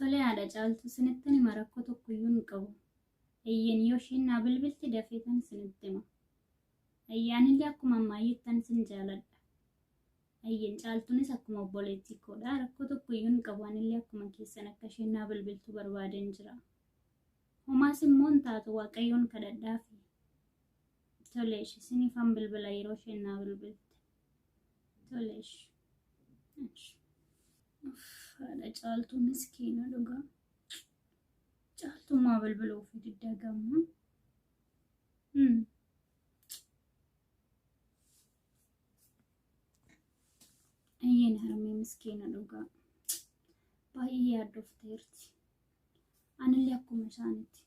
Tole haadha Caaltuu isinittan hima rakkoo tokkoyyuu hin qabu. Eeyyeen yoo isheen naa bilbilte dafeetan isinitti hima. Eeyyee anillee akkuma ammaayyeettan isin jaaladha. Eeyyeen Caaltuunis akkuma obboleettii koodha. Rakkoo tokkoyyuu hin qabu anillee akkuma keessan akka isheen naa bilbiltu barbaadeen jira. Homaas immoo hin taatu Waaqayyoon kadhadhaafi. Tole ishi isiniifan bilbila yeroo isheen naa bilbilte. Tole ishi. Ishi. Haadha Caaltuu miskiina dhugaa. Caaltummaa bilbila ofii diddaa gamma. Ayyeen harmee miskiina dhugaa. Baay'ee yaaddofteerti. Anillee akkuma isaanitti.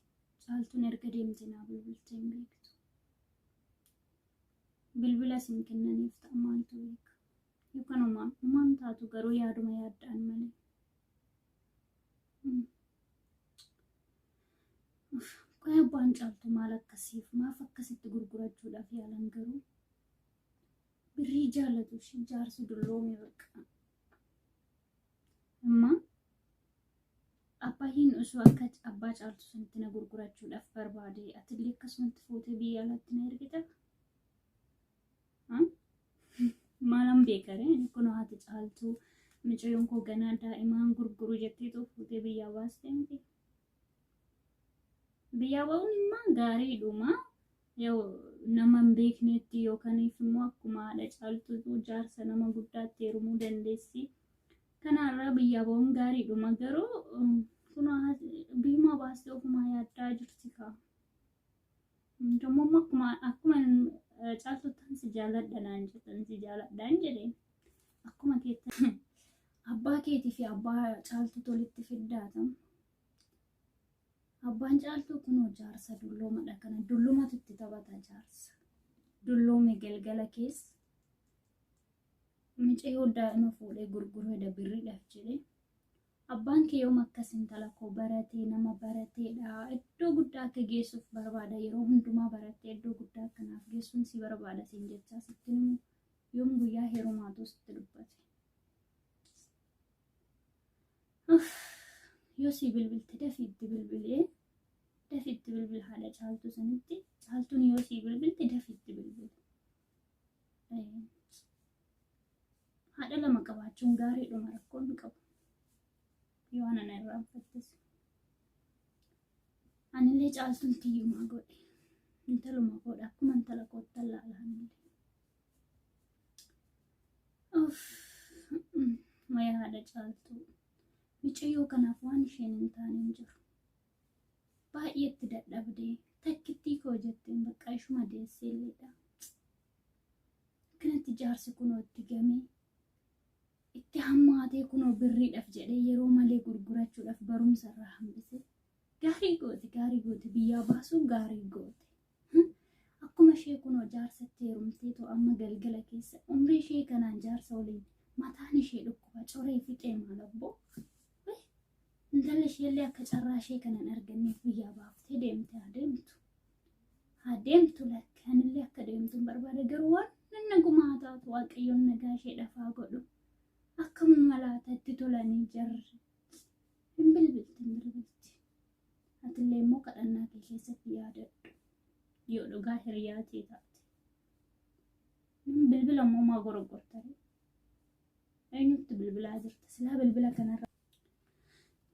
Caaltuun erga deemte naa bilbiltee hin beektu. Bilbila isin kennaniif ta'a maaltu beeka. Yookaan homaan homaan taatu garuu yaaduma yaadda'an malee. Qoy abbaan Caaltuu maal akkasiif maaf akkasitti gurgurachuudhaaf yaalan garuu birrii jaalatu ishee jaarsi dulloome bakka. Amma abbaayin osoo akka abbaa Caaltuu sanitti na gurgurachuudhaaf barbaade atillee akkasumatti fuutee biyya alaatti na ergita. Maalan beekaree ani kun haati Caaltuu mucayyoon koo ganaa daa'imaan gurguru jetteetu fuutee biyyaa baastee miti. Biyyaa ba'uun immoo gaariidhuma. Yoo nama hin beeknetti yookaan immoo akkuma haadha Caaltuutu jaarsa nama guddaatti heerumuu dandeessi. Kanaarraa biyyaa ba'uun gaariidhuma garuu kun biyyumaa baastee ofumaa yaaddaa jirti kaa. Dammoo immoo akkuma akkuma Caaltuuttan si jaaladha naan jettan si jaaladhaan jedheen. Akkuma keetti abbaa keetii fi abbaa Caaltuu walitti fiddaata. Abbaan Caaltuu kunoo jaarsa dulloomadha kana dullumatu itti taphata jaarsa. Dulloome galgala keessa mucayyoo daa'ima fuudhee gurgureedha birriidhaaf jedhee. Abbaan kee yoom akkas intala koo baratee nama barateedha iddoo guddaa akka geessuuf barbaada yeroo hundumaa barattee iddoo guddaa akka naaf geessuun si barbaada siin jechaa sitti himu yoom guyyaa heerumaatu sitti dubbate. Yoo sii bilbilte dafii itti bilbilee dafii itti bilbil haadha Caaltuu sanitti Caaltuun yoo sii bilbilte dafii itti bilbili. Haadha lama qabaachuun gaariidhuma rakkoon hin qabu. Yoo ana na irraanfattes. Anillee Caaltuun tiyyumaa godhe. Intaluma koodha akkuma intala koottan laala anillee. Uff waya haadha Caaltuu. Micayyoo kanaaf waan isheen hin taane hin jiru. Baay'ee itti dadhabdee takkittii koo jetteen bakka ishuma deessee illeedha. Akkanatti jaarsi kunoo itti gamee itti hammaatee kunoo birriidhaaf jedhee yeroo malee gurgurachuudhaaf barumsa irraa hambise. Gaarii goote gaarii goote biyyaa baasuu gaarii goote. Akkuma ishee kunoo jaarsatti heerumtee too amma galgala keessa umrii ishee kanaan jaarsa waliin mataan ishee dhukkuba coree fixee maal abboo. Intalli isheellee akka carraa ishee kanan arganneef biyyaa baaftee deemte haa deemtu. Haa deemtu lakki anillee akka deemtu hin barbaada garuu waan nagumaa haa taatu Waaqayyoon nagaa ishee dhafaa godhu. Akkam malaata itti tolanii jarri. Hin bilbilti hin bilbilti. Atillee immoo kadhannaa kee keessatti yaadadhu. Yoo dhugaa hiriyaa tee taate. Bilbila immoo maa goroggortare? Eenyutti bilbilaa jirta? Silaa bilbila kanarra.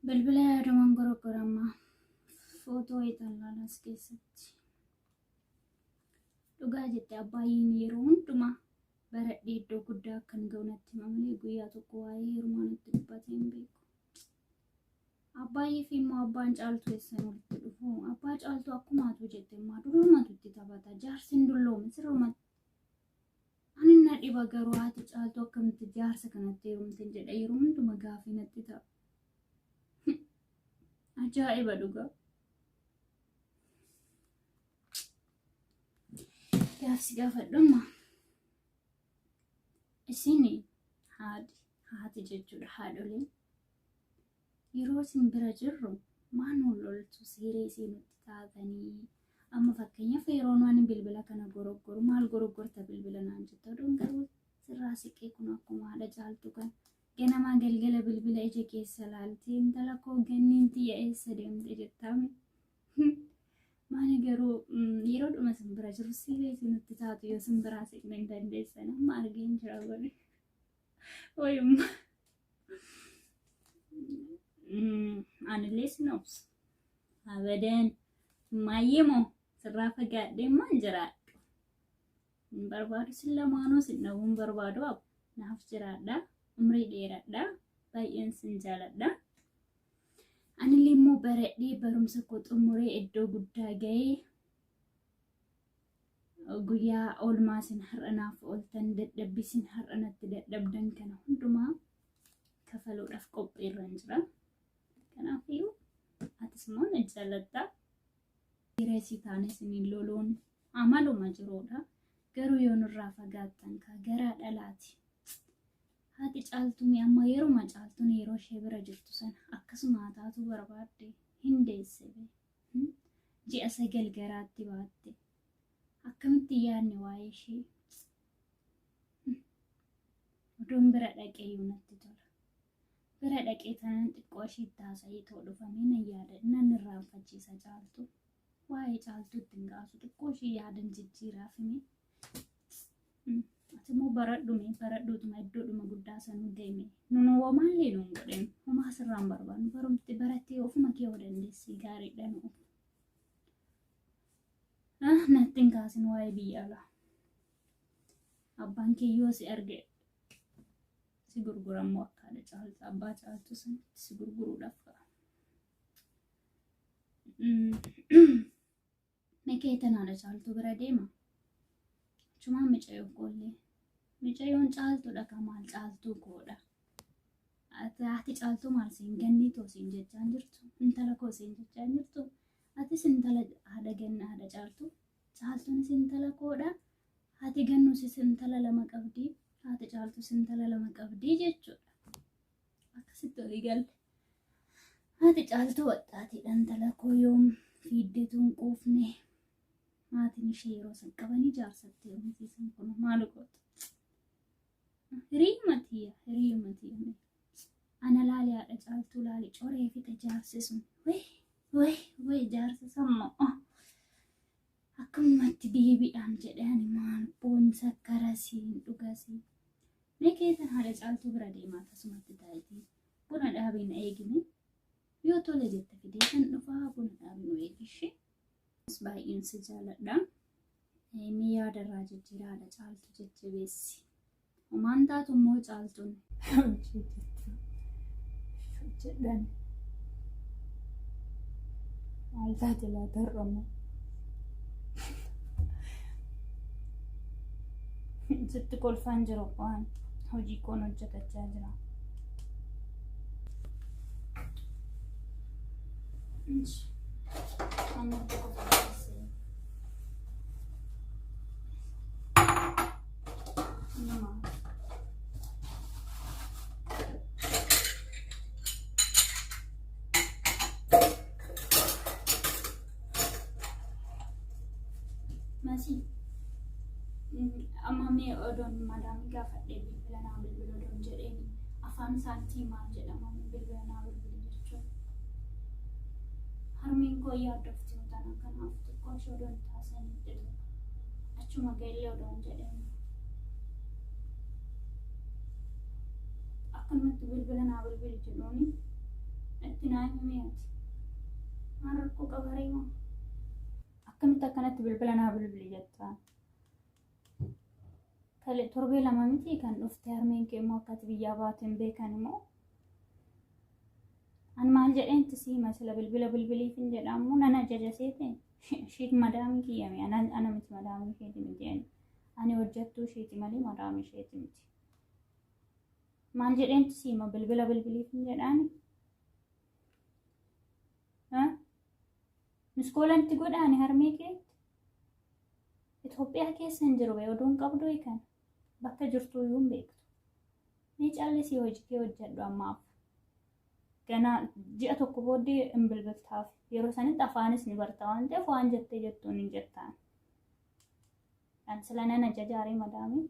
Bilbila yaadumaan goroggorama. Footoo ixallaala as keessatti. Dhugaa jette abbaayyiin yeroo hundumaa baradhee iddoo guddaa akkan ga'u natti hima malee guyyaa tokko waa'ee heerumaa natti dubbatee hin beeku. Abbaayyii fi immoo abbaan Caaltuu eessan walitti dhufu? Abbaa Caaltuu akkuma atuu jette immoo dullumatu itti taphata. Jaarsi hin dulloome sirrumatti. Ani na dhiba garuu haati Caaltuu akkamitti jaarsa kanatti heerumte jedha yeroo hunduma gaafii natti ta'a. Ajaa'iba dhugaa. Gaafsi gaafadhumma. Isin haadhi haati jechuudha haadholiin yeroo isin bira jirru maa nuun loltu seeree isin nutti taatanii amma fakkeenyaaf yeroo ani bilbila kana goroggoru maal goroggorta bilbila naan jetta oduun garuu sirraa siqee kun akkuma haadha Caaltuu kan Ganamaa galgala bilbila ija keessa laaltee intala koo ganniin tiyya eessa deemte jettaame. Maali garuu yeroo dhuma sin bira jiru siree isinitti taatu yoo sin biraa siqne hin dandeessan amma argeen jira godhe. Wayumma. Anillee sin obsa. Abadan. Maayyee moo sirraa fagaadhee maan jiraadhu. Hin barbaadu sin lamaanuu sin dhabuu hin barbaadu abbo. Naaf jiraadha. Umrii dheeradha. Baay'een sin jaaladha. Anillee immoo baradhee barumsa koo xumuree iddoo guddaa ga'ee guyyaa oolmaa isin har'a naaf ooltan dadhabbii isin har'a natti dadhabdan kana hundumaa kafaluudhaaf qophiirra jira. Kanaafiyyuu atis immoo na jaallatta. Dhiiressii taane isiniin loluun amaluma jiruudha. Garuu yoo nurraa fagaattan kaa garaa dhalaati. Haati caaltuu mee amma yeruma caaltuun yeroo ishee bira jirtu sana akkasuma haa taatu barbaadde hin deesse bee. Ji'a 9 garaatti baatte. Akkamitti yaadne waa'ee ishee? Odoon bira dhaqee iyyuu natti tola. Bira dhaqee tanan xiqqoo isheetti haasa'ee too dhufamee nan yaada nan irraanfachiisa caaltuu. Waa'ee caaltuu ittiin kaasu xiqqoo ishee yaadan jijjiiraaf hime. Ati immoo baradhu mee baradhuutuma iddoodhuma guddaa sanuu deeme. Nun homaallee nuun godhin. Homaa sirraan barbaannu barumti barattee ofuma kee yoo dandeesse gaariidha nu. Natti hin kaasin waa'ee biyya alaa. Abbaan kee yoo si arge si gurgurammoo akka haadha caaltu abbaa caaltu sanitti si gurguruudhaaf ka'a. Mekee tan haadha caaltuu bira deema. Achumaan micayoo koollee. Micayoon caaltuudha ka maal caaltuu koodha. Haati caaltuu maal siin gannii too siin jechaa hin jirtu. Intala koo siin jechaa hin jirtu. Atis intala haadha ganna haadha caaltuu. Caaltuunis intala koodha. Haati gannuusis intala lama qabdi. Haati caaltuus intala lama qabdi jechuudha. Akkasitti walii galle. Haati caaltuu waxxaatiidha intala koo yoom fiiddeetu hin quufne. Maatiin ishee yeroo san qabanii jaarsatti heerumsiisan kun maal goota? Hiriyyuma tiyya hiriyyuma tiyya. Ana laali haadha caaltuu laali coree fixe jaarsi sun. Wee wee wee jaarsi sammoo. Akkamumatti deebi'aan jedhee ani maal boonsa karasiin dhugasii. Mee keetan haadha caaltuu bira deemaa tasumatti taa'itii buna dhaabii na eegime yoo tole jette fidee kan dhufaa buna dhaabii nu eegishee. Baay'een si jaaladha. Mee yaada irraa jijjiiraa haadha caaltuu jajjabeessi. Homaan taatu immoo caaltuun. Hojjedhan. Maal taate laata har'ammoo? Sitti kolfaan jiru waan hojii koon hojjetachaa jira. Amma itti kolfaa Nama. Masii. Amma mee odoon madaamii gaafadhee bilbila naa bilbila odoon jedheen afaan isaaniitiin maal jedhama bilbila naa bilbili jechuun. Harmeen koo yaaddofti tana kanaaf xiqqoo ishee odoon taasisanii tola. Achuma ga'ellee odoon jedheen. Akkanumatti bilbila naa bilbili jedhuuni itti naa himee ati. Maal rakkoo qaba reemaa? Akkamitti akkanatti bilbila naa bilbili jettaa? Kale torbee lama miti kan dhufte harmeen kee immoo akka ati biyyaa baate hin beekan immoo. Ani maal jedheenti si hima sila bilbila bilbiliif hin jedhamu nan ajaja seete ishiit madaamii kiyyame ana miti madaamii isheeti miti ani. Ani hojjettuu isheeti malee madaamii isheeti miti. Maal jedheenti si hima bilbila bilbiliif hin jedhaani? Miskoolanti godhaani harmee keetti? Itoophiyaa keessa hin jiru bee oduun qabdu kan bakka jirtu iyyuu hin beektu. Mee callisii hojii kee hojjedhu ammaaf. Ganaa ji'a tokko booddee hin bilbiltaaf. Yeroo sanitti afaanis ni barta waan ta'eef waan jettee jettuun hin jettaan. Kan sila nan ajajaaree madaamii.